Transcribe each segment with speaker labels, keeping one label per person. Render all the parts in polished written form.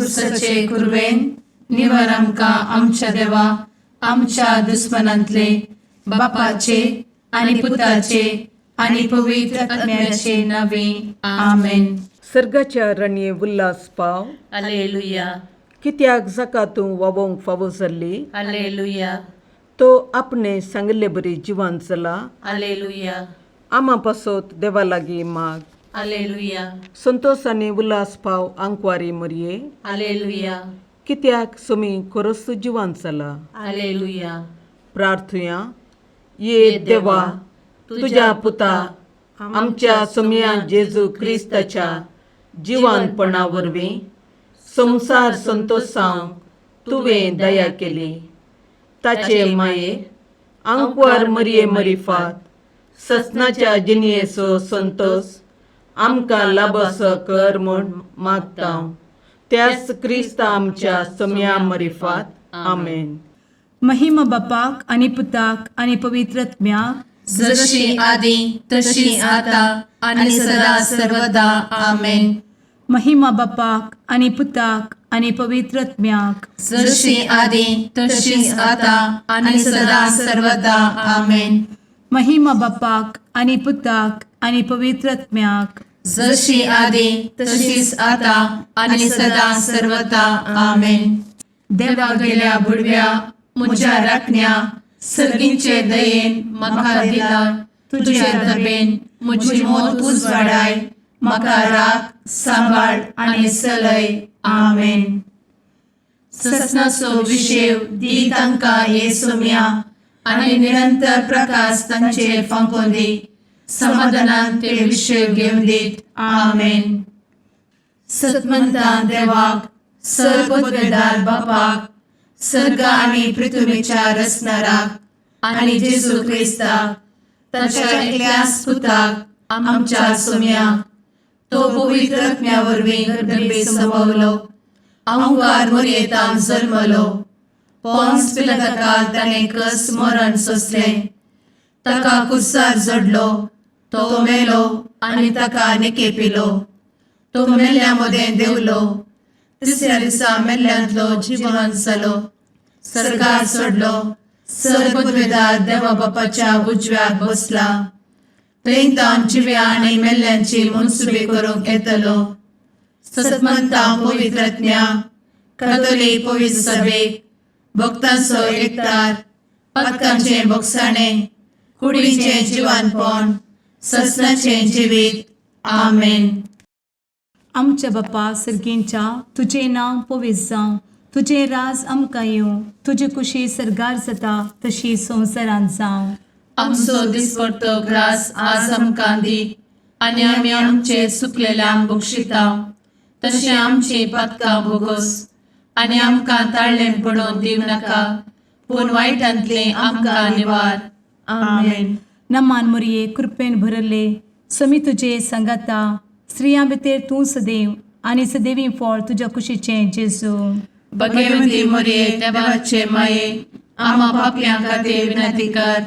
Speaker 1: कुर्साचे कुरवेन निवर आमकां आमच्या देवा आमच्या दुस्मनांतले बापाचे आनी पुताचे आनी पवित्र आत्म्याचे नावे. आमेन.
Speaker 2: सर्गाच्या रणये उल्हास पाव.
Speaker 1: अलेलुया.
Speaker 2: कित्याक जाका तूं वावोवंक फावो जाल्ली,
Speaker 1: अलेलुया.
Speaker 2: तो आपणे सांगिल्ले बरी जिवान चला.
Speaker 1: अलेलुया.
Speaker 2: आमा पासत देवा लागीं माग.
Speaker 1: अलेलुया.
Speaker 2: संतोस आनी उल्हास पाव आंकवारी मरये.
Speaker 1: अलेलुया.
Speaker 2: कित्याक सुमी खरोच जिवान चला.
Speaker 1: अलेलुया.
Speaker 2: प्रार्थुया. ये देवा, तुज्या पुता आमच्या सोमया जेजू क्रिस्ताच्या जिवानपणा वरवीं संवसार संतोसांव तुवें दया केली. ताचे माये आंकवार मरये मरिफात ससनाच्या जिणयेचो संतोस आमकां लाबसो कर म्हूण मागता, त्याच क्रिस्ता आमच्या सोमया मरिफात. आमेन.
Speaker 3: महिमा बापाक आनी पुताक आनी पवित्र आत्म्याक.
Speaker 1: जशी आदी तशी आता आणि सदा सर्वदा. आमेन.
Speaker 3: महिमा बापाक आनी पुताक आनी पवित्र आत्म्याक.
Speaker 1: जशी आदी तशीच आता आणि सदा सर्वदा. आमेन.
Speaker 3: महिमा बापाक आनी पुताक आनी पवित्र आत्म्याक.
Speaker 1: जशी आदी तशीच आता आणि सदा सर्वदा. आमेन. देवा गेल्या बुडव्या म्हज्या राखण्या, सर्गींचे दयेन म्हाका दिला तुझे दबेन म्हजी मोत उजवाडाय, म्हाका राख, सांबाळ आनी चलय. आमेन. ससनाचो विशेव दी तांकां ये सोम्या आनी निरंतर प्रकाश तांचेर फांकोवन दी, समाधानान ते विशेव घेवन दीत. आमेन. सतमंतान देवाक, सर्वपदवेदार बापाक, सर्ग आनी पृथ्वीच्या रचणाराक आनी जेजू क्रिस्ताक ताच्या एकल्याच पुताक आमच्या सोम्याक, तो पवित्र आत्म्या वरवीं गर्भे संभवलो, अंकार मोरयेतान जल्मलो, पोन्स पिलाताकाल ताणें कस मरण सोंसलें, ताका कुर्सार जोडलो, तो मेलो आनी ताका निकेपिलो, तो मेल्ल्या मदें देंवलो, तिसऱ्या दिसा मेल्ल्यांतलो जिवन जालो, सरकार सोडलो, सर्वपदवेदार देवा बापाच्या उजव्याक बसला, थंय तावन जिव्या आनी मेल्ल्यांची मनसुबी करूंक येतलो. सतमंता पवित्रज्ञा कथोलीक पवित्र सभेक, भक्तांचो एकतार, पातकांचें बोगसाणें, कुडीचें जिवानपण, ससनाचें जिवीत. आमेन.
Speaker 3: आमच्या बापा सर्गींच्या, तुजें नांव पवित्र जावं, तुजें राज आमकां येवं, तुजी कुशी सर्गार जाता तशी संवसारांत जावं.
Speaker 1: आमचो दिसपडतो ग्रास आज आमकां दी आनी आमी आमचे सुकलेल्यांक बक्षिता तशें आमची पातकां भोगोस आनी आमकां ताळ्ळें पडोवन दिवं नाका, पूण वायटांतलें आमकां निवार. आमेन.
Speaker 3: नमान मुरये, कृपेन भरले, समी तुजे सांगाता, स्त्रियां भितर तूं सदैव आनी सदैवी फळ तुज्या कुशीचें जेजू.
Speaker 1: भगवती मोरये, देवाचे माये, आमा पापयां खातीर विनंती कर,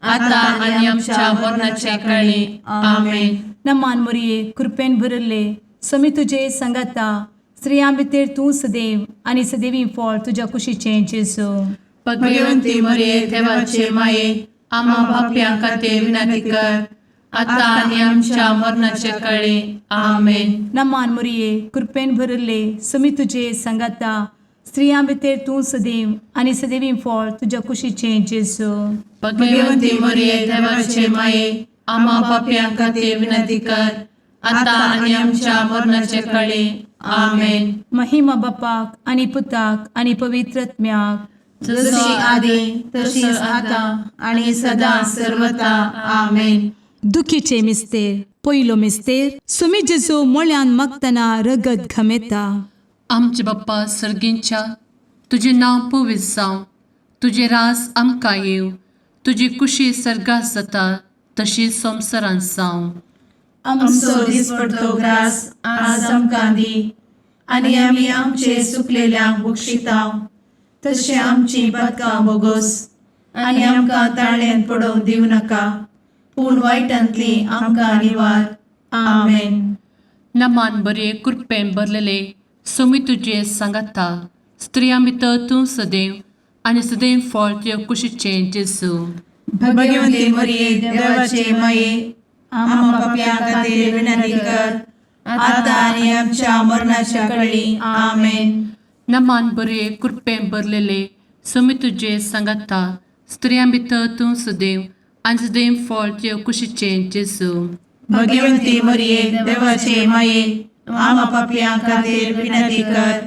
Speaker 1: आतां आनी आमच्या मरणाच्या काळी. आमेन.
Speaker 3: नमान मुरये, कृपेन भरले, समी तुजे सांगाता, स्त्रियां भितर तूं सदैव आनी सदैवी फळ तुज्या कुशीचें जेजू.
Speaker 1: भगवंती मोरये, देवाचे माये, आमा पापयां खातीर विनंती कर, आतां आनी आमच्या मरणाच्या काळी. आमेन.
Speaker 3: नमान मुरये, कृपेन भरले, समी तुजे सांगाता, स्त्रियां भितर तूं सदैव आनी सदैवी फळ तुज्या कुशीचें जेजू.
Speaker 1: भगवंती मोरये, देवाचे माये, आमा पापयां खातीर विनंती कर, आतां आनी आमच्या मरणाच्या काळी. आमेन.
Speaker 3: महिमा बापाक आनी पुताक आनी पवित्र आत्म्याक.
Speaker 1: जशी आदी तशीच आतां आनी सदां सर्वता. आमेन.
Speaker 3: दुखीचे मिस्तेर. पयलो मिस्तेर. सुमी जेजू मोळ्यान मागतना रगत घमेता.
Speaker 4: आमचे बाप्पा सर्गींच्या, तुजें नांव पवित्र जावं, तुजें रास आमकां येवं, तुजी कुशी सर्गात जाता तशी संवसारांत जावं.
Speaker 1: आमचो दिसपडतो ग्रास आज आमकां दी आनी आमी आमचे सुकलेल्यांक बक्षिता तशें आमची पातकां बोगोस आनी आमकां ताळ्ळेन पडोवंक दिवं नाका, पूण वायटांतली आमकां निवार. आमेन.
Speaker 4: नमान बरे, कृपेन भरलेले, सोमी तुजे सांगाता स्त्रियां भितर तूं सदैव आनी सदैव फळ तुज्या कुशीचें जेजू.
Speaker 5: भगवंती मरिये, देवाचे माये, आम्हा पापयां खातीर विनंती कर, आता आनी आमच्या मरणाच्या कळी. आमेन.
Speaker 4: नमान बरे कृपें भरलेले, सोमी तुजे सांगाता स्त्रियां भितर तूं सदैव आनी सदैव फळ तुज्या कुशीचें जेजू.
Speaker 5: भगवंती मरिये, देवाचे माये, आम्हा पापयां खातीर विनंती कर,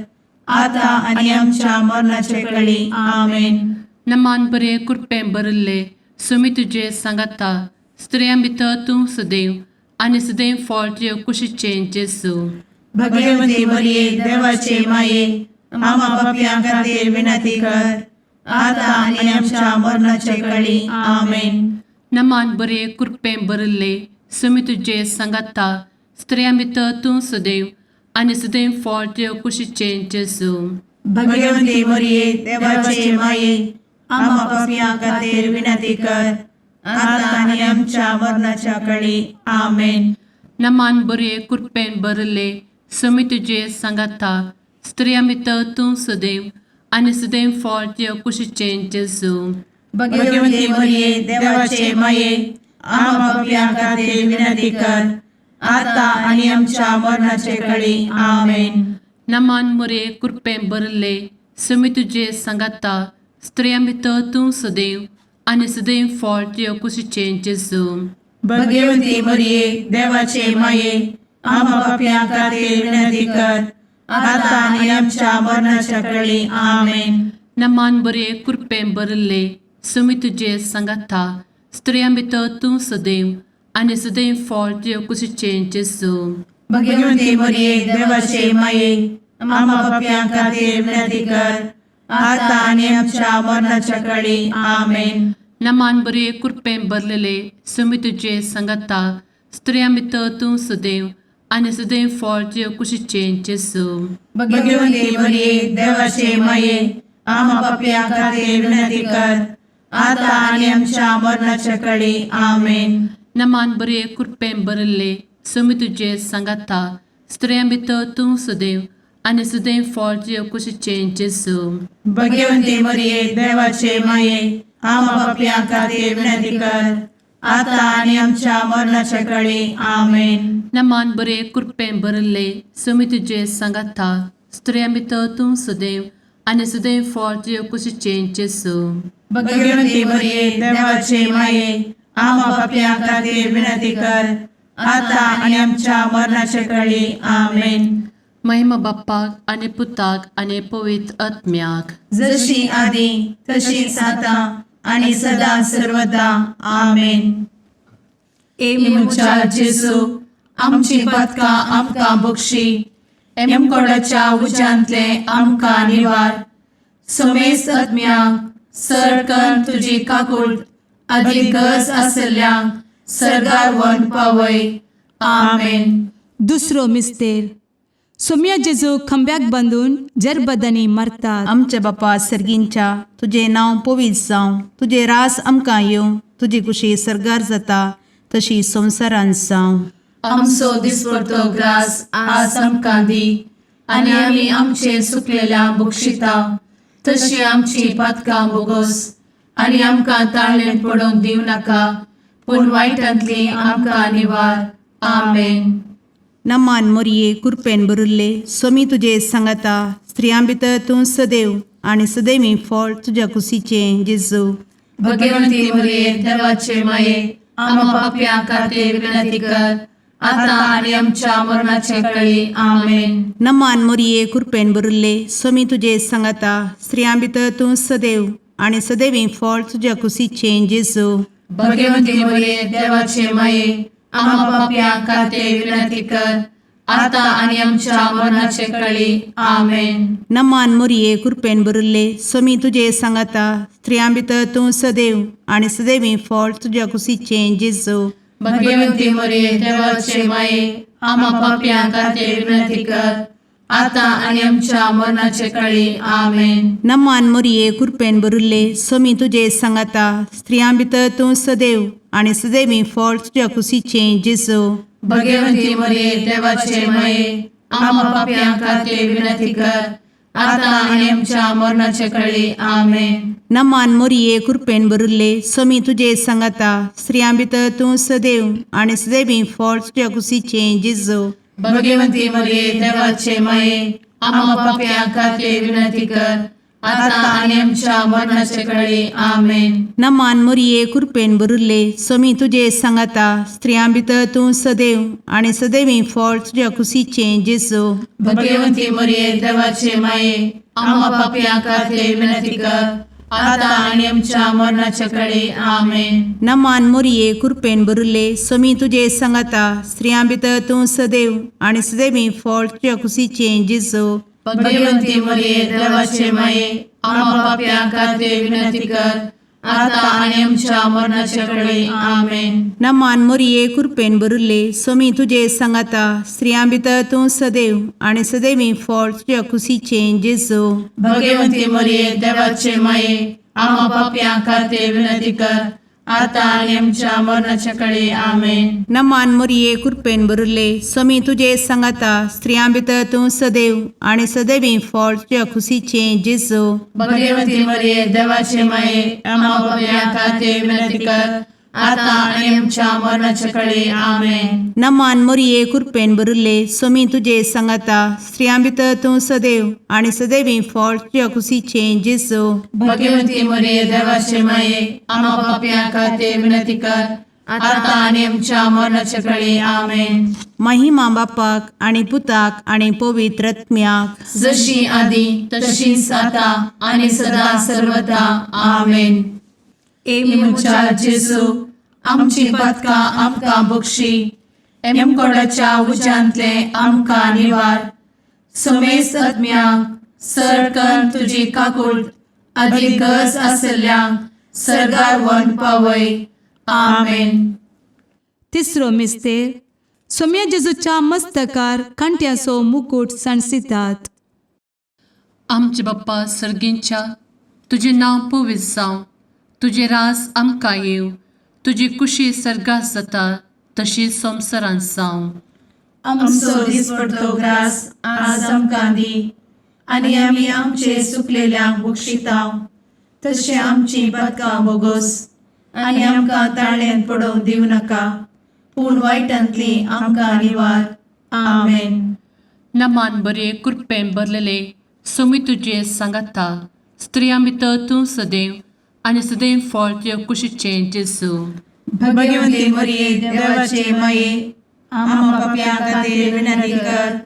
Speaker 5: आता आनी आमच्या मरणाच्या कळी. आमेन.
Speaker 4: नमान बरे कृपें भरिल्ले, सोमी तुजे सांगाता स्त्रियां भितर तूं सदैव आनी सदैव फळ तुज्या कुशीचें जेजू.
Speaker 5: भगवंती मरिये, देवाचे माये, आम्हा पापयां खातीर विनंती कर, आता आनी आमच्या मरणाच्या कळी. आमेन.
Speaker 4: नमान बरे कृपें भरिल्ले, सोमी तुजे सांगाता स्त्रियां भितर तूं सदैव आनी सदैव फळ तुज्या कुशीचें जेजू.
Speaker 5: भगवंती मरिये, देवाचे माये, आम्हा पापयां खातीर विनंती कर, आता आनी आमच्या मरणाच्या कळी. आमेन.
Speaker 4: नमान बरे कृपेन भरिल्ले, सोमी तुजे सांगाता स्त्रियां भितर तूं सदैव आनी सदैव फळ तुज्या कुशीचें जेजू.
Speaker 5: भगवंती मरिये, देवाचे माये, आम्हा पापयां खातीर विनंती कर, आता आनी आमच्या मरणाचे कळी. आमेन.
Speaker 4: नमान मोरे कृपेन भरिल्ले, सोमी तुजे सांगाता स्त्रियां भितर तूं सदैव आनी सदैव फळ तुज्या कुशीचें जेजू.
Speaker 5: भगवंती मरिये, देवाचे माये, आम्हा पापयां खातीर विनंती कर, आता आनी आमच्या मरणाच्या कळी. आमेन.
Speaker 4: नमान बरे कृपेन भरिल्ले, सोमी तुजे सांगाता स्त्रियां भितर तूं सदैव आनी सदैव फळ तुज्या कुशीचें जेजू.
Speaker 5: भगवंती मरिये, देवाचे माये, आम्हा पापयां खातीर विनंती कर, आता आनी आमच्या मरणाच्या कळी. आमेन.
Speaker 4: नमान बरे कृपेन भरलेले, सोमी तुजे सांगाता स्त्रियां भितर तूं सदैव आनी सदैव फळ तुज्या कुशीचें जेजू.
Speaker 5: भगवंती मरिये, देवाचे माये, आम्हा पापयां खातीर विनंती कर, आता आनी आमच्या मरणाच्या कळी. आमेन.
Speaker 4: नमान बरे कृपेन भरिल्ले, सोमी तुजे सांगाता स्त्रियां भितर तूं सदैव आनी सदैव फळ तुज्या कुशीचें जेजू.
Speaker 5: भगवंती मरिये, देवाचे माये, आम्हा पापयां खातीर विनंती कर, आता आनी आमच्या मरणाच्या कळी. आमेन.
Speaker 4: नमान बरे कृपेन भरिल्ले, सोमी तुजे सांगाता स्त्रियां भितर तूं सदैव आनी सदैव फळ तुज्या कुशीचें जेजू.
Speaker 5: भगवंती मरिये, देवाचे माये, आम्हा पापयां खातीर विनंती कर, आता आनी आमच्या मरणाच्या कळी. आमेन.
Speaker 4: महिमा बाप्पाक आनी पुताक आनी पवित्र आत्म्याक.
Speaker 5: जशी आदी तशीच आता आणि सदा सर्वदा. आमेन.
Speaker 1: ए म्हज्या जेजू, आमची पातकां आमकां बक्षी, एमकोडाच्या उज्यांतले आमकां निवार, समेस्त आत्म्यांक सरकन तुजी काकूट आदी गरज आसल्ल्यांक सर्गार व्हरून पावय. आमेन.
Speaker 3: दुसरो मिस्तेर. सोम्या जेजू खांब्याक बांदून जरबदांनी मारतात.
Speaker 6: आमच्या बापा सर्गींच्या, तुजें नांव पवित्र जावं, तुजें रास आमकां येवं, तुजी कुशी सर्गार जाता तशी संवसारांत जावं.
Speaker 1: आमचो दिसपडतो ग्रास आज आमकां दी, आनी आमी आमचे सुकलेल्या बक्षिता तशी आमची पातकां बोगोस, आनी आमकां ताळणें पडोवंक दिवं नाका, पूण वायटांतली आमकां निवार. आमेन.
Speaker 6: नमान मोरये, कुरपेन भरिल्ले, सोमी तुजे सांगाता, स्त्रियां भितर तूं सदैव आनी सदैवी फळ तुज्या कुशीचें जेजू.
Speaker 1: भगवंती मरिये, देवाचे माये, आम्हा पापयां खातीर विनंती कर, आता आनी आमच्या मरणाचे कळी. आमेन.
Speaker 6: नमान मोरये, कुरपेन भरिल्ले, सोमी तुजे सांगाता, स्त्रियां भितर तूं सदैव आनी सदैवी फळ तुज्या कुशीचें जेजू.
Speaker 1: भगवंती मरिये, देवाचे माये, आम्हा पापयां खातीर विनंती कर, आता आनी आमच्या मरणाचे कळी. आमेन.
Speaker 6: नमान मोरये, कुरपेन भरिल्ले, सोमी तुजे सांगाता, स्त्रियां भितर तूं सदैव आनी सदैवी फळ तुज्या कुशीचें जेजू.
Speaker 1: भगवंती मरिये, देवाचे माये, आम्हा पापयां खातीर विनंती कर, आता आनी आमच्या मरणाचे कळी. आमेन.
Speaker 6: नमान मोरये, कुरपेन भरिल्ले, सोमी तुजे सांगाता, स्त्रियां भितर तूं सदैव आनी सदैवी फळ तुज्या कुशीचें जेजू.
Speaker 1: भगवंती मरिये, देवाचे माये, आम्हा पापयां खातीर विनंती कर आतां आनी आमच्या मरणाचे कळी. आमेन.
Speaker 6: नमान मोरये, कृपेन भरिल्ले, स्वामी तुजे सांगाता. स्त्रियां भितर तूं सदैव आनी सदैवी फळ तुज्या कुशीचें जेजू.
Speaker 1: भगवंती मरिये, देवाचे माये, आम्हा पापयां खातीर विनंती कर आतां आनी आमच्या मरणाचे कळी. आमेन.
Speaker 6: नमान मोरये, कृपेन भरिल्ले, स्वामी तुजे सांगाता. स्त्रियां भितर तूं सदैव आनी सदैवी फळ तुज्या कुशीचें जेजू.
Speaker 1: भगवंती मरिये, देवाचे माये, आम्हा पापयां खातीर विनंती कर आतां आनी आमच्या मरणाचे कळी. आमेन.
Speaker 6: नमान मोरये, कृपेन भरिल्ले, स्वामी तुजे सांगाता. स्त्रियां भितर तूं सदैव आनी सदैवी फळ तुज्या कुशीचें जेजू.
Speaker 1: भगवंती मरिये, देवाचे माये, आम्हा पापयां खातीर विनंती कर आतां आनी आमच्या मरणाचे कळी. आमेन.
Speaker 6: नमान मोरये, कृपेन भरिल्ले, स्वामी तुजे सांगाता. स्त्रियां भितर तूं सदैव आनी सदैवी फळ तुज्या कुशीचें जेजू.
Speaker 1: भगवंती मरिये, देवाचे माये, आम्हा पापयां खातीर विनंती कर आतां आनी आमच्या मरणाचे कळी. आमेन.
Speaker 6: नमान मोरये, कृपेन भरिल्ले, स्वामी तुजे सांगाता. स्त्रियां भितर तूं सदैव आनी सदैवी फळ तुज्या कुशीचें जेजू.
Speaker 1: भगवंती मरिये, देवाचे माये, आम्हा पापयां खातीर विनंती कर आतां आनी आमच्या मरणाचे कळी. आमेन.
Speaker 6: नमान मोरये, कृपेन भरिल्ले, स्वामी तुजे सांगाता. स्त्रियां भितर तूं सदैव आनी सदैवी फळ तुज्या कुशीचें जेजू.
Speaker 1: भगवंती मरिये, देवाचे माये, आम्हा पापयां खातीर विनंती कर आतां आनी आमच्या मरणाचे कळी. आमेन.
Speaker 6: महिमा बापाक आनी पुताक आनी पवित्र आत्म्याक.
Speaker 1: जशी आदी तशीच आता आणि सदा सर्वदा. आमेन.
Speaker 3: ए
Speaker 1: म्हज्या जेजू, आमची पातकां आमकां बक्षी, एमकोडाच्या उज्यांतले आमकां निवार, समेस्त आत्म्यांक सरकन तुजी काकूळ आदी गरज आसल्ल्यांक सर्गार व्हरून पावय. आमेन.
Speaker 3: तिसरो मिस्तेर, सोम्या जेजूच्या मस्तकार कांट्याचो मुकूट सांडसितात.
Speaker 4: आमचे बाप्पा सर्गींच्या, तुजें नांव पवित्र जावं, तुजें राज आमकां येवं, तुजी कुशी सर्गात जाता तशी संवसारांत जावं.
Speaker 5: आमचो दिसपडतो ग्रास आज आमकां दी आनी आमी आमचे सुकलेल्यांक बक्षितांव तशें आमची पातकां बोगोस आनी आमकां ताळ्यान पडोवंक दिवं नाका, पूण वायटांतली आमकां निवार. आमेन.
Speaker 4: नमान बरे, कृपेन भरलेले, सोमी तुजे सांगाता. स्त्रियां भितर तूं सदैव आनी सदैव फळ तुज्या कुशीचें जेजू.
Speaker 5: भगवंती मरिये, देवाचे माये, आम्हा पापयां खातीर विनंती कर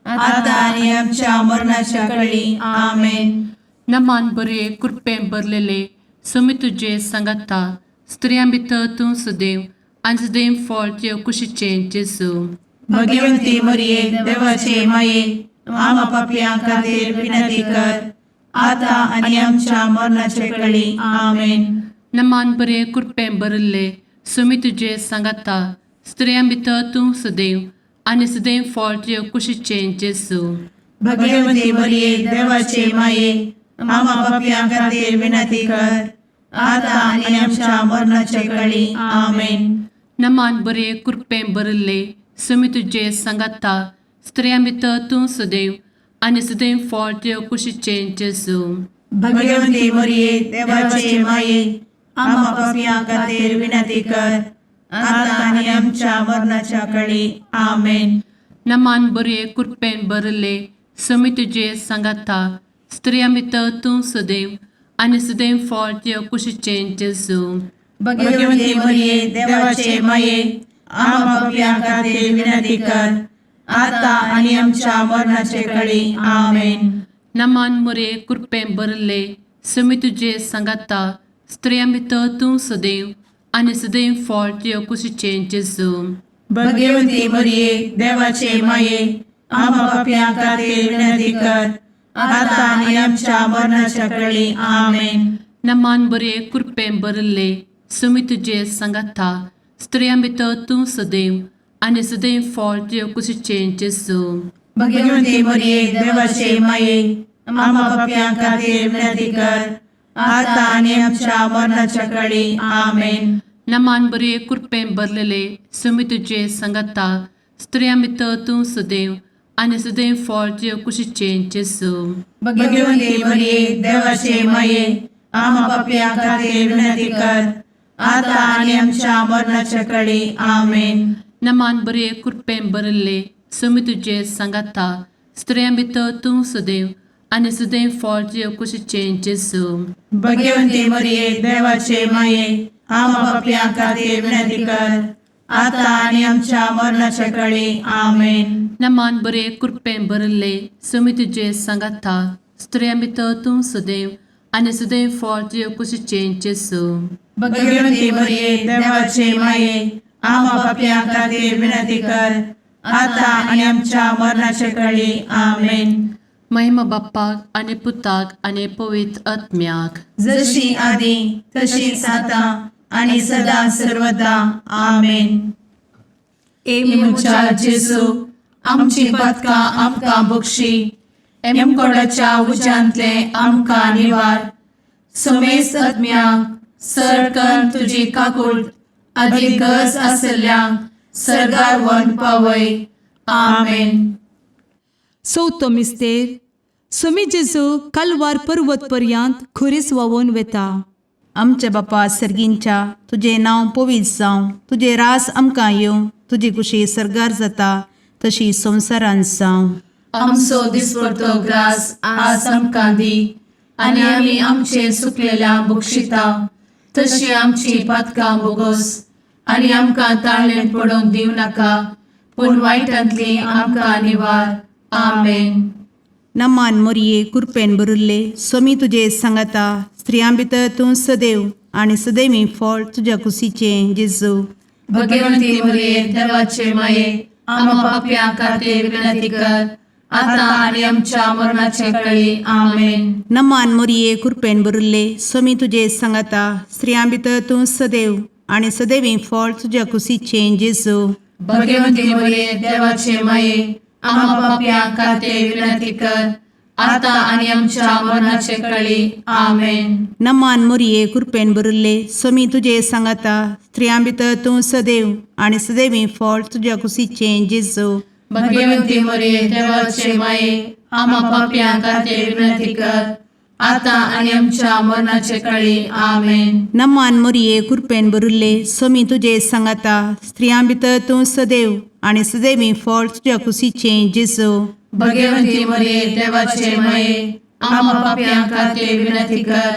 Speaker 5: आता आनी आमच्या मरणाच्या कळी. आमेन.
Speaker 4: नमान बरे, कृपेन भरलेले, सोमी तुजे सांगाता. स्त्रियां भितर तूं सदैव आनी सदैव फळ तुज्या कुशीचें जेजू.
Speaker 5: भगवंती मरिये, देवाचे माये, आम्हा पापयां खातीर विनंती कर आता आनी आमच्या मरणाच्या कळी. आमेन.
Speaker 4: नमान बरे, कृपेन भरिल्ले, सोमी तुजे सांगाता. स्त्रियां भितर तूं सदैव आनी सदैव फळ तुज्या कुशीचें जेजू.
Speaker 5: भगवंती मरिये, देवाचे माये, आम्हा पापयां खातीर विनंती कर आता आनी आमच्या मरणाच्या कळी. आमेन.
Speaker 4: नमान बरे, कृपेन भरिल्ले, सोमी तुजे सांगाता. स्त्रियां भितर तूं सदैव आनी सदैव फळ तुज्या कुशीचें जेजू.
Speaker 5: भगवंती मरिये, देवाचे माये, आम्हा पापयां खातीर विनंती कर आता आनी आमच्या मरणाच्या कळी. आमेन.
Speaker 4: नमान बरे, कृपेन भरिल्ले, सोमी तुजे सांगाता. स्त्रियां भितर तूं सदैव आनी सदैव फळ तुज्या कुशीचें जेजू.
Speaker 5: भगवंती मरिये, देवाचे माये, आम्हा पापयां खातीर विनंती कर आता आनी आमच्या मरणाचे कळी. आमेन.
Speaker 4: नमान मोरे, कृपेन भरिल्ले, सोमी तुजे सांगाता. स्त्रियां भितर तूं सदैव आनी सदैव फळ तुज्या कुशीचें जेजू.
Speaker 5: भगवंती मरिये, देवाचे माये, आम्हा पापयां खातीर विनंती कर आता आनी आमच्या मरणाच्या कळी. आमेन.
Speaker 4: नमान बरे, कृपेन भरिल्ले, सोमी तुजे सांगाता. स्त्रियां भितर तूं सदैव आनी सदैव फळ तुज्या कुशीचें जेजू.
Speaker 5: भगवंती मरिये, देवाचे माये, आम्हा पापयां खातीर विनंती कर आता आनी आमच्या मरणाच्या कळी. आमेन.
Speaker 4: नमान बरे, कृपेन भरलेले, सोमी तुजे सांगाता. स्त्रियां भितर तूं सदैव आनी सदैव फळ तुजे कुशीचें जेजू.
Speaker 5: भगवंती मरिये, देवाचे माये, आमा पापयां खातीर विनंती कर, आता आनी आमच्या मरणाच्या कडी. आमेन.
Speaker 4: नमान बरे कृपेन भरिल्ले, स्वामी तुजे सांगाता, स्त्रियां भितर तूं सदैव आनी सदैव फळ तुजे कुशीचें जेजू.
Speaker 5: भगवंती मरिये, देवाचे माये, आमा पापयां खातीर विनंती कर, आता आनी आमच्या मरणाच्या कडी. आमेन.
Speaker 4: नमान बरे कृपेन भरिल्ले, स्वामी तुजे सांगाता, स्त्रियां भितर तूं सदैव आनी सदैव फळ तुजे कुशीचें जेजू.
Speaker 5: भगवंती मरिये, देवाचे माये, आमा पापयां खातीर विनंती कर, आता आनी आमच्या मरणाच्या कडी. आमेन.
Speaker 4: महिमा बाप्पाक आनी पुताक आनी पवित्र आत्म्याक,
Speaker 5: जशी आदी तशीच आता आणि सदा सर्वदा. आमेन.
Speaker 3: ए
Speaker 1: म्हज्या जेजू, आमची पातकां आमकां बक्षी, एमकोडाच्या उज्यांतले आमकां निवार, समेस्त आत्म्यांक सरकन तुजी काकूळ आदी गरज आसल्ल्यांक सरगार व्हरून पावय. आमेन.
Speaker 3: चवथो मिस्तेर. स्वामी जेजू कालवार पर्वत पर्यंत खुरीस व्हांवून वता.
Speaker 6: आमच्या बापा सर्गींच्या, तुजें नांव पवित्र जावं, तुजें रास आमकां येवं, तुजी कुशी सर्गार जाता तशी संवसारांत जावं.
Speaker 1: आमचो दिसपडतो ग्रास आज आमकां दी, आनी आमी आमचे सुकलेल्या बक्षिता तशी आमची पातकां बोगोस, आनी आमकां ताळणेंत पडोवंक दिवं नाका, पूण वायटांतली आमकां निवार. आमेन.
Speaker 6: नमान मोरये, कुरपेन भरिल्ले, स्वामी तुजे सांगाता, स्त्रियां भितर तूं सदैव आनी सदैवी फळ तुज्या कुशीचें जेजू.
Speaker 1: भगवंती मरिये, देवाचे माये, आमा पापयां खातीर विनंती कर, आता आनी आमच्या मरणाचे कळी. आमेन.
Speaker 6: नमान मोरये, कुरपेन भरिल्ले, स्वामी तुजे सांगाता, स्त्रियां भितर तूं सदैव आनी सदैवी फळ तुज्या कुशीचें जेजू.
Speaker 1: भगवंती मरिये, देवाचे माये, आमा पापयां खातीर विनंती कर, आता आनी आमच्या मरणाचे कळी. आमेन.
Speaker 6: नमान मोरये, कुरपेन भरिल्ले, स्वामी तुजे सांगाता, स्त्रियां भितर तूं सदैव आनी सदैवी फळ तुज्या कुशीचें जेजू.
Speaker 1: भगवंती मरिये, देवाचे माये, आमा पापयां खातीर विनंती कर, आता आनी आमच्या मरणाचे कळी. आमेन.
Speaker 6: नमान मोरये, कुरपेन भरिल्ले, स्वामी तुजे सांगाता, स्त्रियां भितर तूं सदैव आनी सदैवी फळ तुज्या कुशीचें जेजू.
Speaker 1: भगवंती मरिये, देवाचे माये, आमा पापयां खातीर विनंती कर,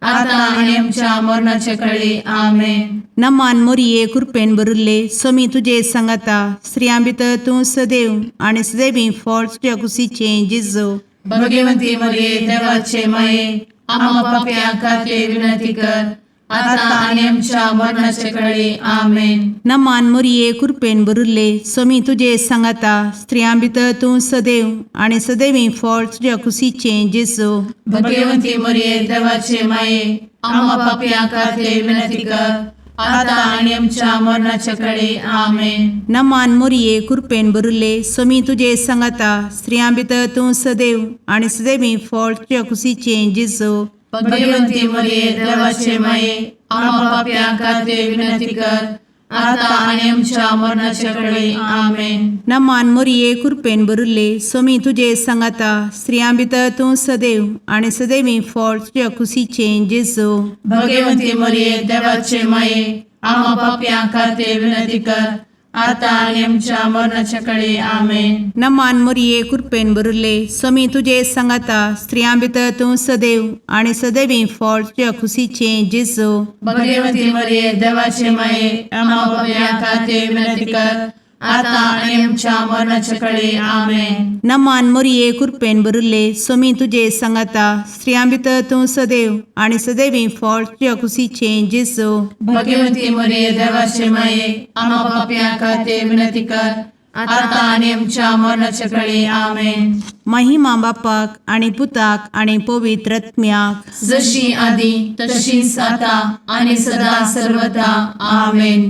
Speaker 1: आता आनी आमच्या मरणाचे कळी. आमेन.
Speaker 6: नमान मोरये, कुरपेन भरिल्ले, स्वामी तुजे सांगाता, स्त्रियां भितर तूं सदैव आनी सदैवी फळ तुज्या कुशीचें जेजू.
Speaker 1: भगवंती मरिये, देवाचे माये, आमा पापयां खातीर विनंती कर, आता आनी आमच्या मरणाचे कळी. आमेन.
Speaker 6: नमान मोरये, कुरपेन भरिल्ले, स्वामी तुजे सांगाता, स्त्रियां भितर तूं सदैव आनी सदैवी फळ तुज्या कुशीचें जेजू.
Speaker 1: भगवंती मरिये, देवाचे माये, आमा पापयां खातीर विनंती कर, आता आनी आमच्या मरणाचे कळी. आमेन.
Speaker 6: नमान मोरये, कुरपेन भरिल्ले, स्वामी तुजे सांगाता, स्त्रियां भितर तूं सदैव आनी सदैवी फळ तुज्या कुशीचें जेजू.
Speaker 1: भगवंती मरिये, देवाचे माये, आमा पापयां खातीर विनंती कर, आता आनी आमच्या मरणाचे कळी. आमेन.
Speaker 6: नमान मोरये, कुरपेन भरिल्ले, स्वामी तुजे सांगाता, स्त्रियां भितर तूं सदैव आनी सदैवी फळ तुज्या कुशीचें जेजू.
Speaker 1: भगवंती मरिये, देवाचे माये, आमा पापयां खातीर विनंती कर, आता आनी आमच्या मरणाच्या कळी. आमेन.
Speaker 6: नमान मोरये, कुरपेन भरिल्ले, स्वामी तुजे सांगाता, स्त्रियां भितर तूं सदैव आनी सदैवी फळ तुज्या कुशीचें जेजू.
Speaker 1: भगवंती मरिये, देवाचे माये, आमा पापयां खातीर विनंती कर, आता आनी आमच्या मरणाच्या कळी. आमेन.
Speaker 6: नमान मोरये, कुरपेन भरिल्ले, स्वामी तुजे सांगाता, स्त्रियां भितर तूं सदैव आनी सदैवी फळ तुज्या कुशीचें जेजू.
Speaker 1: भगवंती मरिये, देवाचे माये, आमा पापयां खातीर विनंती कर, आता आनी आमच्या मरणाच्या कळी. आमेन.
Speaker 6: महिमा बापाक आनी पुताक आनी पवित्र आत्म्याक,
Speaker 1: जशी आदी तशीच आता आणि सदा सर्वदा. आमेन.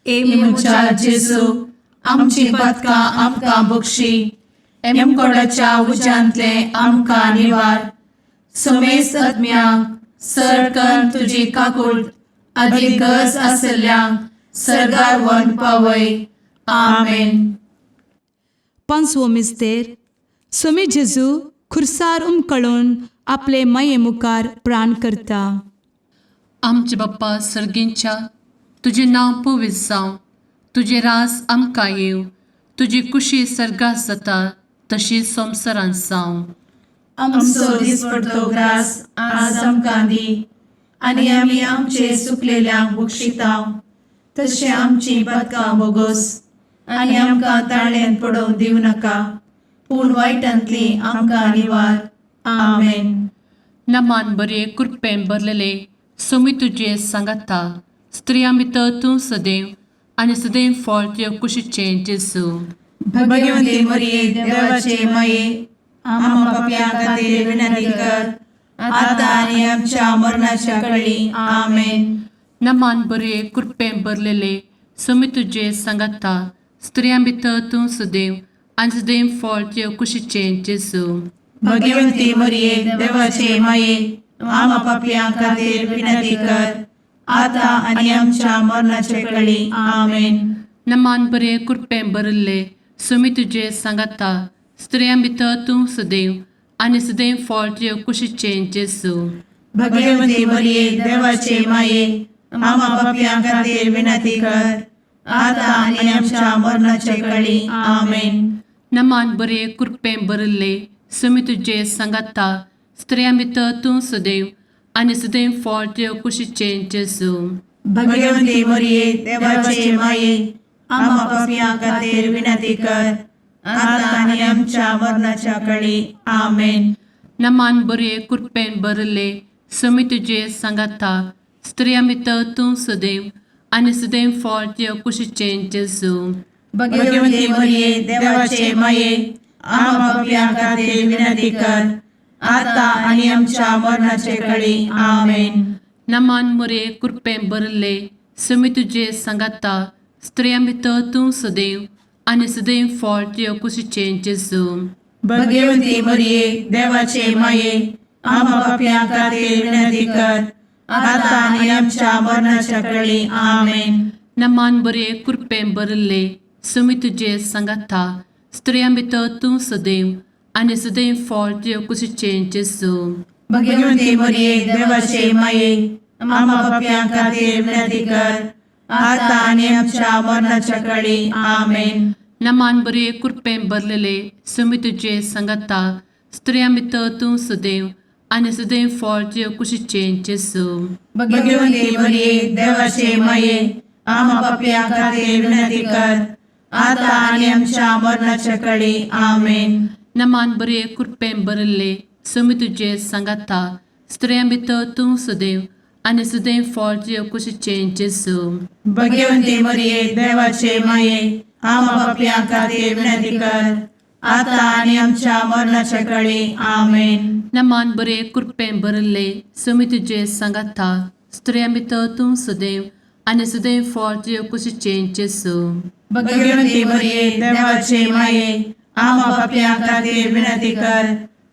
Speaker 3: ए
Speaker 1: म्हज्या जेजू, आमची पातकां आमकां बक्षी, एमकोडाच्या उज्यांतले आमकां निवार, समेस्त आत्म्यांक सरकन तुजी काकूळ आदी गरज आसल्ल्यांक सरगार व्हरून पावय. आमेन.
Speaker 3: पांचवो मिस्तेर सोमी जेजू खुर्सार उमकळून आपले माये मुखार प्राण करता.
Speaker 4: आमचे बाप्पा सर्गींच्या, तुजें नांव पवित्र जावं, तुजें राज आमकां येवं, तुजी कुशी सर्गात जाता तशी संवसारांत जावं.
Speaker 5: आमचो दिसपडतो ग्रास आज आमकां दी आनी आमी आमचे सुकलेल्यांक बक्षितांव तशें आमची पदकां बोगोस आनी आमकां ताळ्यान पडोवंक दिवं नाका पूण वायटांतली आमकां निवार. आमेन.
Speaker 4: नमान बरे कृपेन भरलेले सोमी तुजे सांगाता, स्त्रियां भितर तूं सदैव आनी सदैव फळ तुजे कुशीचें जेजू.
Speaker 5: भगवंती मरिये, देवाचे माये, आम्हा पापयां खातीर विनंती कर आता आनी आमच्या मरणाच्या कळी. आमेन.
Speaker 4: नमान बरे कृपेन भरलेले सोमी तुजे सांगाता, स्त्रियां भितर तूं सदैव आनी सदैव फळ तुजे कुशीचें जेजू.
Speaker 5: भगवंती मरिये, देवाचे माये, आम्हा पापयां खातीर विनंती कर आता आनी आमच्या मरणाच्या कळी. आमेन.
Speaker 4: नमान बरे कृपेन भरिल्ले सोमी तुजे सांगाता, स्त्रियां भितर तूं सदैव आनी सदैव फळ तुजे कुशीचें जेजू.
Speaker 5: भगवंती मरिये, देवाचे माये, आम्हा पापयां खातीर विनंती कर आता आनी आमच्या मरणाच्या कळी. आमेन.
Speaker 4: नमान बरे कृपेन भरिल्ले सोमी तुजे सांगाता, स्त्रियां भितर तूं सदैव आनी सदैव फळ तुजे कुशीचें जेजू.
Speaker 5: भगवंती मरिये, देवाचे माये, आम्हा पापयां खातीर विनंती कर आता आनी आमच्या मरणाच्या कळी. आमेन.
Speaker 4: नमान बरे कृपेन भरिल्ले सोमी तुजे सांगाता, स्त्रियां भितर तूं सदैव आनी सदैव फळ तुजे कुशीचें जेजू.
Speaker 5: भगवंती मरिये, देवाचे माये, आम्हा पापयां खातीर विनंती कर आता आनी आमच्या मरणाचे कळी. आमेन.
Speaker 4: नमान मुरे कृपेन भरिल्ले सोमी तुजे सांगाता, स्त्रियां भितर तूं सदैव आनी सदैव फळ तुजे कुशीचें जेजू.
Speaker 5: भगवंती मरिये, देवाचे माये, आम्हा पापयां खातीर विनंती कर आता आनी आमच्या मरणाच्या कळी. आमेन.
Speaker 4: नमान बरे कृपेन भरिल्ले सोमी तुजे सांगाता, स्त्रियां भितर तूं सदैव आनी सदैव फळ तुजे कुशीचें जेजू.
Speaker 5: भगवंती मरिये, देवाचे माये, आम्हा पापयां खातीर विनंती कर आता आनी आमच्या मरणाच्या कळी. आमेन.
Speaker 4: नमान बरे कृपेन भरलेले सोमी तुजे सांगाता, स्त्रियां भितर तूं सदैव आनी सदैव फळ तुजे कुशीचें जेजू.
Speaker 5: भगवंती मरिये, देवाचे माये, आम्हा पापयां खातीर विनंती कर आता आनी आमच्या मरणाच्या कळी. आमेन.
Speaker 4: नमान बरे कृपेन भरिल्ले सोमी तुजे सांगाता, स्त्रियां भितर तूं सदैव आनी सदैव फळ तुजे कुशीचें जेजू.
Speaker 5: भगवंती मरिये, देवाचे माये, आम्हा पापयां खातीर विनंती कर आता आनी आमच्या मरणाच्या कळी. आमेन.
Speaker 4: नमान बरे कृपेन भरिल्ले सोमी तुजे सांगाता, स्त्रियां भितर तूं सदैव आनी सदैव फळ तुजे कुशीचें जेजू.
Speaker 5: भगवंती मरिये, देवाचे माये, आम्हा पापयां खातीर विनंती कर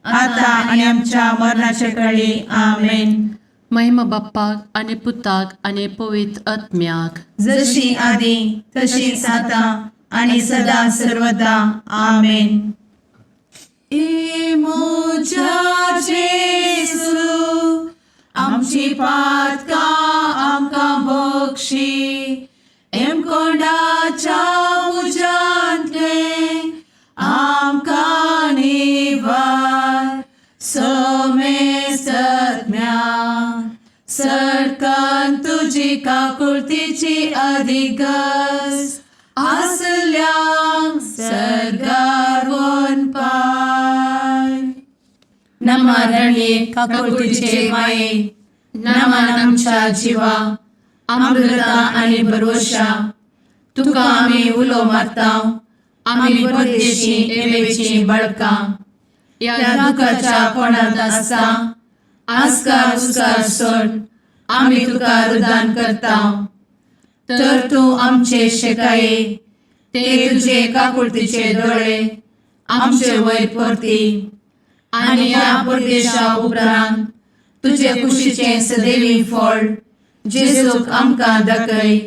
Speaker 5: आता आनी आमच्या मरणाच्या कळी. आमेन.
Speaker 4: महिमा बाप्पाक आनी पुताक आनी पवित्र आत्म्याक,
Speaker 5: जशी आदी तशीच आता आणि सदा सर्वदा. आमेन.
Speaker 1: ए म्हज्या जेजू, आमची पातकां आमकां बक्षी, एमकोंडाच्या उज्यांतलें आमकां निवार. समेस्तज्ञा सरकान तुजी काकुळतीची अधिगस आसल्यांक सर्गार वनपाय.
Speaker 5: नमरणे काकुळतीचे माये, नमन आमच्या जिवा, अमृता आणि भरवशा, तुका आमी उलो मारता, आमी परदेशी एवेची बळकां ह्या दुखाच्या कोणांत आसता आस्कार उस्कार सोड आमी तुका रुदान करता, तर तूं आमचे शेकाये ते तुजे काकुळतीचे दोळे आमचे वयर परती आनी ह्या परदेशा उपरांत तुजे कुशीचें सदैवी फळ जेजूक आमकां दाखय.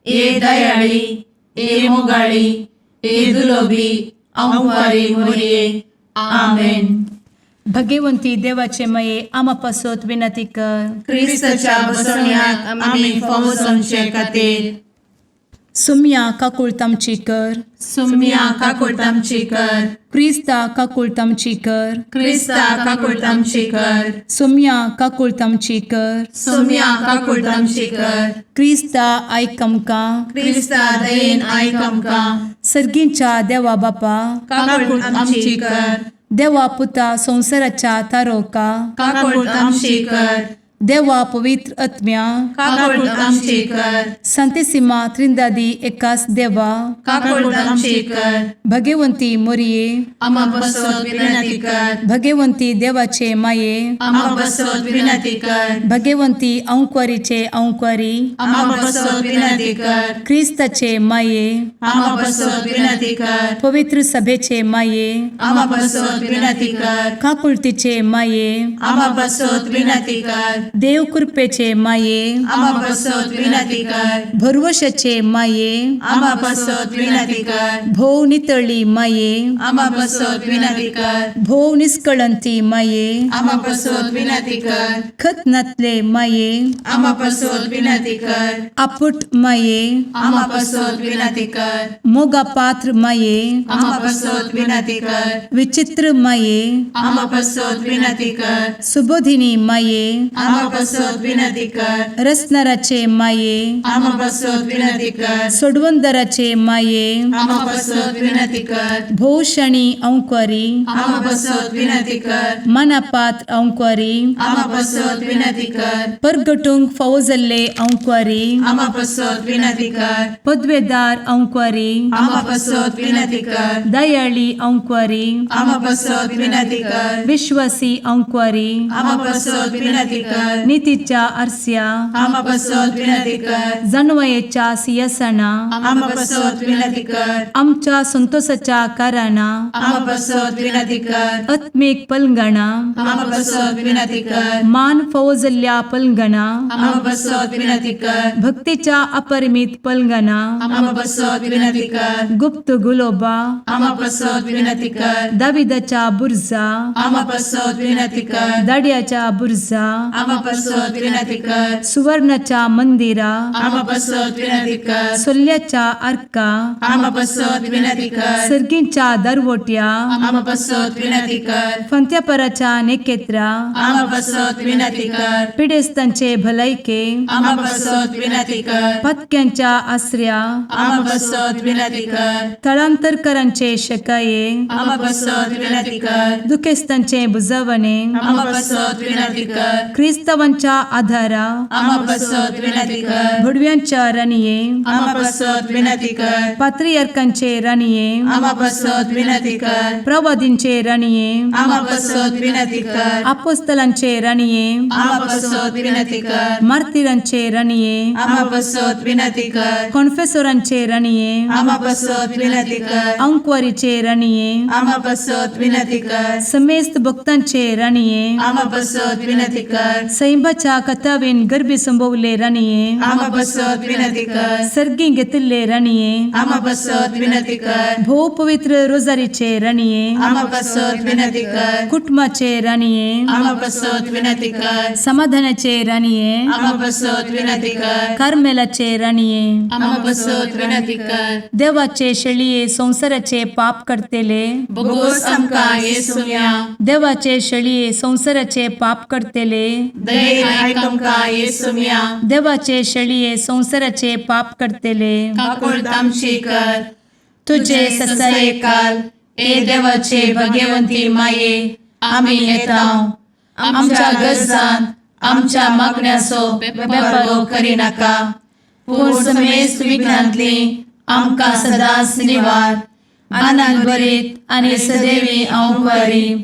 Speaker 5: ए दयाळी, ए मोगाळी, ए दुलोबी आंवकारी मोरये. आमेन.
Speaker 3: भगवंती देवाचे मये आमा पासत विनंती कर.
Speaker 5: क्रिस्ताच्या बसवण्याक आमी फावो जावचे खातीर.
Speaker 3: सुम्या काकुळट आमची कर.
Speaker 5: सुम्या काकुळट आमची कर.
Speaker 3: क्रिस्ता काकुळट आमची कर.
Speaker 5: क्रिस्ता काकुळट आमची कर.
Speaker 3: सुम्या काकुळट आमची कर.
Speaker 5: सुम्या काकुळट आमची कर.
Speaker 3: क्रिस्ता आयक आमकां.
Speaker 5: क्रिस्ता दयेन आयक आमकां.
Speaker 3: सर्गींच्या देवा बापा,
Speaker 5: काकुळट आमची कर.
Speaker 3: देवा पुता संवसाराच्या तारोका,
Speaker 5: काकुळट आमची कर.
Speaker 3: देवा पवित्र आत्म्या,
Speaker 5: काकुळट आमची कर.
Speaker 3: संतेसिमा त्रिंदादी एकास देवा,
Speaker 5: काकुळट आमची कर.
Speaker 3: भगवंती मोरये,
Speaker 1: आमा पासत
Speaker 5: विनंती कर.
Speaker 3: भगवंती देवाचे माये,
Speaker 1: आमा
Speaker 5: आमा पासत विनंती कर.
Speaker 3: भगवंती अंकवारीचे अंकवारी,
Speaker 5: आमा पासत विनंती कर.
Speaker 3: क्रिस्ताचे माये,
Speaker 5: आमा पासत विनंती कर.
Speaker 3: पवित्र सभेचे माये,
Speaker 5: आमा पासत विनंती कर.
Speaker 3: काकुळतीचे माये,
Speaker 5: आमा पासत विनंती कर.
Speaker 3: देव कृपेचे माये,
Speaker 5: आमा पासत विनंती कर.
Speaker 3: भरवशाचे माये,
Speaker 5: आमा पासत विनंती कर.
Speaker 3: भोव नितळी माये,
Speaker 5: आमा पासत विनंती कर.
Speaker 3: भोव निष्कळंती माये,
Speaker 5: आमा पासत विनंती कर.
Speaker 3: खत नातले माये,
Speaker 5: आमा पासत विनंती कर.
Speaker 3: आपुट माये,
Speaker 5: आमा पासत विनंती कर.
Speaker 3: मोगा पात्र माये,
Speaker 5: आमा पासत विनंती कर.
Speaker 3: विचित्र माये,
Speaker 5: आमा पासत विनंती कर.
Speaker 3: सुबोधिनी माये,
Speaker 5: आमा पासत विनंती कर.
Speaker 3: रसनाराचे माये,
Speaker 5: आमा पासत विनंती कर.
Speaker 3: सोडवंदराचे माये,
Speaker 5: आमा पासत विनंती कर.
Speaker 3: भोवशणी अंकवारी,
Speaker 5: आमा पासत विनंती कर.
Speaker 3: मनापात्र अंकवारी,
Speaker 5: आमा पासत विनंती कर.
Speaker 3: परगटूंक फावो जाल्ले अंकवारी,
Speaker 5: आमा पासत विनंती कर.
Speaker 3: पदवेदार अंकवारी,
Speaker 5: आमा पासत विनंती कर.
Speaker 3: दयाळी अंकवारी,
Speaker 5: आमा पासत विनंती कर.
Speaker 3: विश्वासी अंकवारी,
Speaker 5: आमा पासत विनंती कर.
Speaker 3: नितीच्या आरस्या,
Speaker 5: आमा पासत विनंती कर.
Speaker 3: जाणवयेच्या सियासना,
Speaker 5: आमा पासत विनंती कर.
Speaker 3: आमच्या संतोषाच्या कारणां,
Speaker 5: आमा पासत विनंती कर.
Speaker 3: आत्मीक पलंगणा,
Speaker 5: आमा पासत विनंती कर.
Speaker 3: मान फावो जाल्ल्या पलंगणा,
Speaker 5: आमा पासत विनंती कर.
Speaker 3: भक्तीच्या अपरिमित पलंगणा,
Speaker 5: आमा पासत विनंती कर.
Speaker 3: गुप्त गुलोबा,
Speaker 5: आमा पासत विनंती कर.
Speaker 3: दाविदाच्या बुर्जा,
Speaker 5: आमा पासत विनंती कर.
Speaker 3: दाड्याच्या बुर्जा,
Speaker 5: आमा पासत विनंती कर.
Speaker 3: सुवर्णाच्या मंदिरा,
Speaker 5: आमा पासत विनंती कर.
Speaker 3: सोल्ल्याच्या आर्का,
Speaker 5: आमा पासत विनंती कर.
Speaker 3: सर्गींच्या दरवट्या,
Speaker 5: आमा पासत विनंती कर.
Speaker 3: फंत्यापराच्या नेकेत्रा,
Speaker 5: आमा पासत विनंती कर.
Speaker 3: पिडेस्तांचे भलायके,
Speaker 5: आमा पासत विनंती कर.
Speaker 3: पत्क्यांच्या आसऱ्या,
Speaker 5: आमा पासत विनंती कर.
Speaker 3: थळांतरकरांचे शकाये,
Speaker 5: आमा पासत विनंती कर.
Speaker 3: दुखेस्तांचे बुजवणे,
Speaker 5: आमा पासत विनंती कर.
Speaker 3: क्रिस्तावांच्या आधारा,
Speaker 5: आमा पासत विनंती कर.
Speaker 3: भुडव्यांच्या राणये,
Speaker 5: आमा पासत विनंती कर.
Speaker 3: पात्रियार्कांचे राणये,
Speaker 5: आमा पासत विनंती कर.
Speaker 3: प्रवादींचे राणये,
Speaker 5: आमा पासत विनंती कर.
Speaker 3: आपोस्तलांचे राणये,
Speaker 5: आमा पासत विनंती कर.
Speaker 3: मार्तिरांचे राणये,
Speaker 5: आमा पासत विनंती कर.
Speaker 3: कॉन्फेसोरांचे राणये,
Speaker 5: आमा पासत विनंती कर.
Speaker 3: अंकवारीचे राणये,
Speaker 5: आमा पासत विनंती कर.
Speaker 3: समेस्त भक्तांचे राणये,
Speaker 5: आमा पासत विनंती कर.
Speaker 3: सैंबाच्या कथावेन गर्भी संभवले राणये,
Speaker 5: आमा पासत विनंती कर.
Speaker 3: सर्गी घेतिल्ले राणये,
Speaker 5: आमा पासत विनंती कर.
Speaker 3: भोव पवित्र रोजारीचे राणये,
Speaker 5: आमा पासत विनंती कर.
Speaker 3: कुटुंबाचे राणये,
Speaker 5: आमा पासत विनंती कर.
Speaker 3: समाधानाचे राणये,
Speaker 5: आमा पासत विनंती कर.
Speaker 3: कार्मेलाचे राणये,
Speaker 1: आमा पासत विनंती कर.
Speaker 3: देवाचे शेळये संवसाराचे पाप करतेले,
Speaker 1: बोगोस आमकां येसुम्या.
Speaker 3: देवाचे शेळये संवसाराचे पाप करतेले,
Speaker 1: दयेन आयक आमकां येसुम्या.
Speaker 3: देवाचे शेळये संवसाराचे पाप करतेले,
Speaker 1: काकुळट आमची कर.
Speaker 3: तुझे
Speaker 5: ससायेकाल ए देवाचे भगवंती माये, आमी येता. आमच्या गरजान आमच्या मागण्याचो बेपारो करिनाका, पूण समेस्त विघ्नांतली आमकां सदांच निवार. आनंद भरीत आनी सदैवी अंकवारी.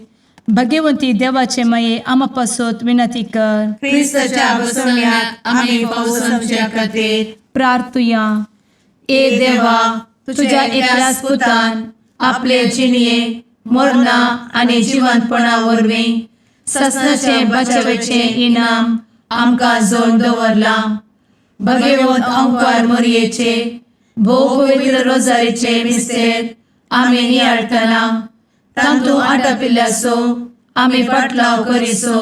Speaker 3: भगवंती देवाचे माये आमा पासत विनंती कर.
Speaker 5: क्रिस्ताच्या बसवण्याक आमी फावो समच्या खातीर.
Speaker 3: प्रार्थुया.
Speaker 5: ए देवा, तुझ्या एकल्याच पुतान आपले जिणये मरणा आनी जिवंतपणा वरवीं ससनाचें बचावेचें इनाम आमकां जोड दवरलां. भगवंत अंकार मोरयेचे भोव पवित्र रोजारीचे मिस्तेर
Speaker 1: आमी नियाळटना तांतू आटापिल्ल्याचो आमी पाटलाव करिसो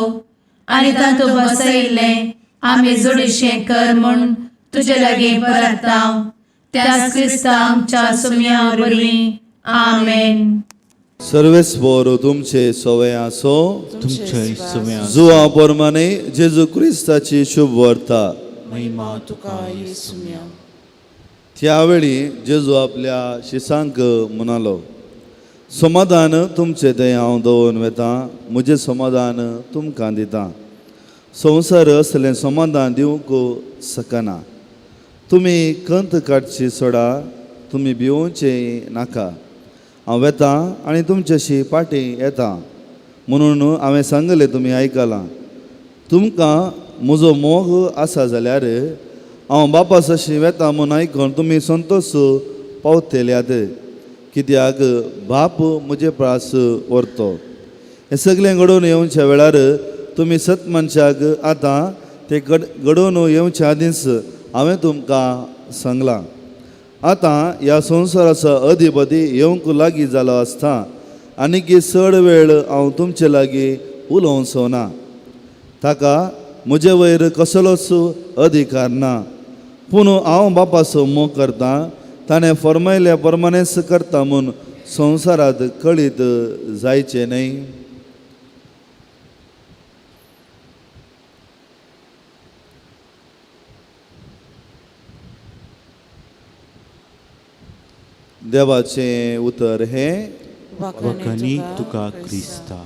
Speaker 1: आनी तांतू बसयिल्लें आमी जोडीशें कर म्हूण तुजे लागीं परताव त्याच क्रिस्ता आमच्या सुम्या वरवीं. आमेन.
Speaker 7: सर्वेस्पोर तुमचे सवय आसो.
Speaker 8: तुमचे सुम्या.
Speaker 7: जुआ प्रमाणे जेजू क्रिस्ताची शुभ वार्ता.
Speaker 8: महिमा तुका येसुम्या.
Speaker 7: त्यावेळी जेजू आपल्या शिसांक म्हणालो, समाधान तुमचे थंय हांव दवरून वेता, म्हजें समाधान तुमकां दिता. संवसार असलें समाधान दिवंक शकना. तुमी कंत काडची सोडा, तुमी भिवचें नाका. हांव वेता आनी तुमच्याशी फाटीं येता म्हणून हांवें सांगलें तुमी आयकलां. तुमकां म्हजो मोग आसा जाल्यार हांव बापासाशी वेता म्हूण आयकून तुमी संतोश पावतल्यात, कित्याक बाप म्हजे प्रास व्हरतो. हें सगळें घडोवन येवच्या वेळार तुमी सत मनशाक आतां तें घडोवन येवच्या आदींच हांवें तुमकां सांगलां. आतां ह्या संवसाराचो अधिपती येवंक लागीं जालो आसता आनीक चड वेळ हांव तुमचे लागीं उलोवचो ना. ताका म्हजे वयर कसलोच अधिकार ना, पूण हांव बापाचो मोग करतां, ताणें फर्मायल्या प्रमाणेच करता म्हूण संवसारांत कळीत जायचें न्हय. देवाचें उतर हें.
Speaker 8: वखणी तुका क्रिस्ता.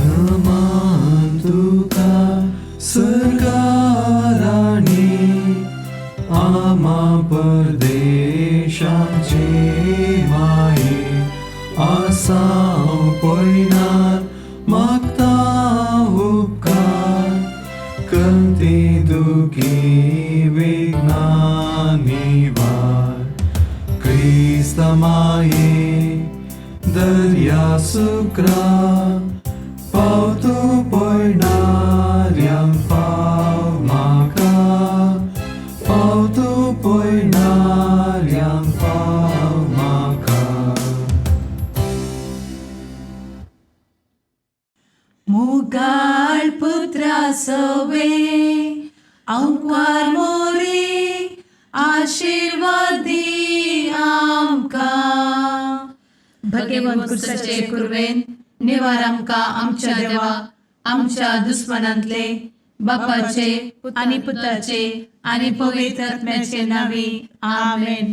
Speaker 9: नमान तुका सर्गाराणी, आमा परदेशाचे माये, आसाव पयणार मागता उपकार, कंती दुखी विघ्ना निवार. क्रिस्त माये दर्या सुक्रा, पावतो पयणाऱ्यांक पाव म्हाका, पावतो पयणाऱ्यांक पाव म्हाका.
Speaker 1: मुगाळ पुत्रा सवे अंकवार मोरे आशिर्वादी आमकां. भगेवन कुर्साचे कुर्वेन निवार आमकां आमच्या देवा आमच्या दुस्मनांतले, बापाचे आनी पुताचे आनी पवित्र आत्म्याचे नांवी. आमेन.